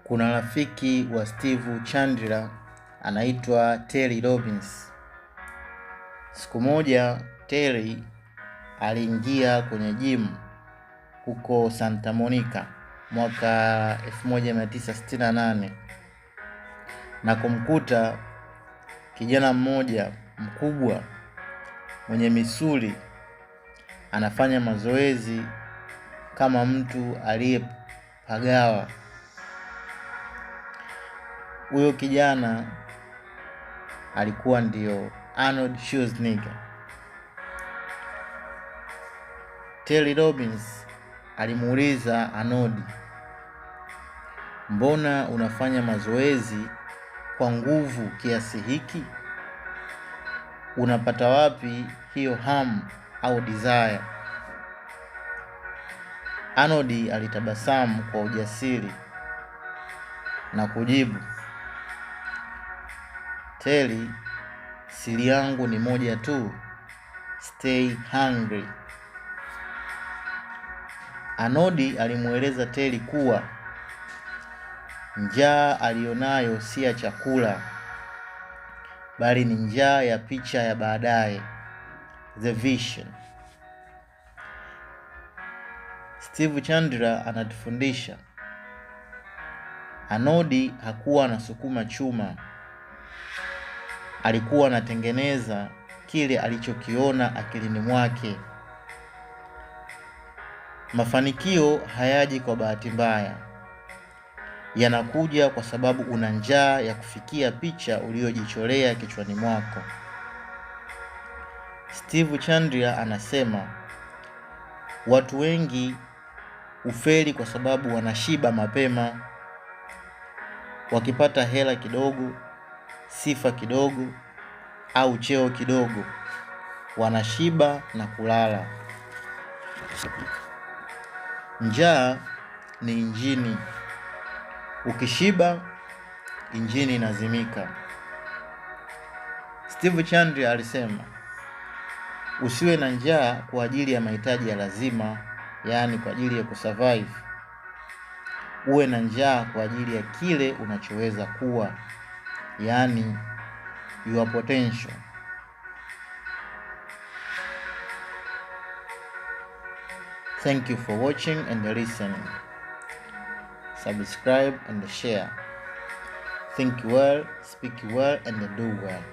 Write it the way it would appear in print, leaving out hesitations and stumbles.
Kuna rafiki wa Steve Chandler anaitwa Terry Robbins. Siku moja Terry aliingia kwenye gym huko Santa Monica mwaka 1968 na kumkuta kijana mmoja mkubwa mwenye misuli anafanya mazoezi kama mtu aliyepagawa. Huyo kijana alikuwa ndio Arnold Schwarzenegger. Terry Robbins alimuuliza Arnold, mbona unafanya mazoezi kwa nguvu kiasi hiki? Unapata wapi hiyo hamu au desire? Arnold alitabasamu kwa ujasiri na kujibu, Terry, siri yangu ni moja tu, stay hungry. Arnold alimueleza Terry kuwa njaa alionayo si ya chakula, bali ni njaa ya picha ya baadaye, the vision. Steve Chandler anatufundisha Arnold hakuwa anasukuma chuma, alikuwa anatengeneza kile alichokiona akilini mwake. Mafanikio hayaji kwa bahati mbaya, yanakuja kwa sababu una njaa ya kufikia picha uliyojichorea kichwani mwako. Steve Chandler anasema watu wengi hufeli kwa sababu wanashiba mapema. Wakipata hela kidogo, sifa kidogo au cheo kidogo, wanashiba na kulala. Njaa ni injini. Ukishiba, injini inazimika. Steve Chandler alisema usiwe na njaa kwa ajili ya mahitaji ya lazima, yaani kwa ajili ya kusurvive. Uwe na njaa kwa ajili ya kile unachoweza kuwa, yaani your potential. Thank you for watching and listening. Subscribe and share. Think well, speak well and do well.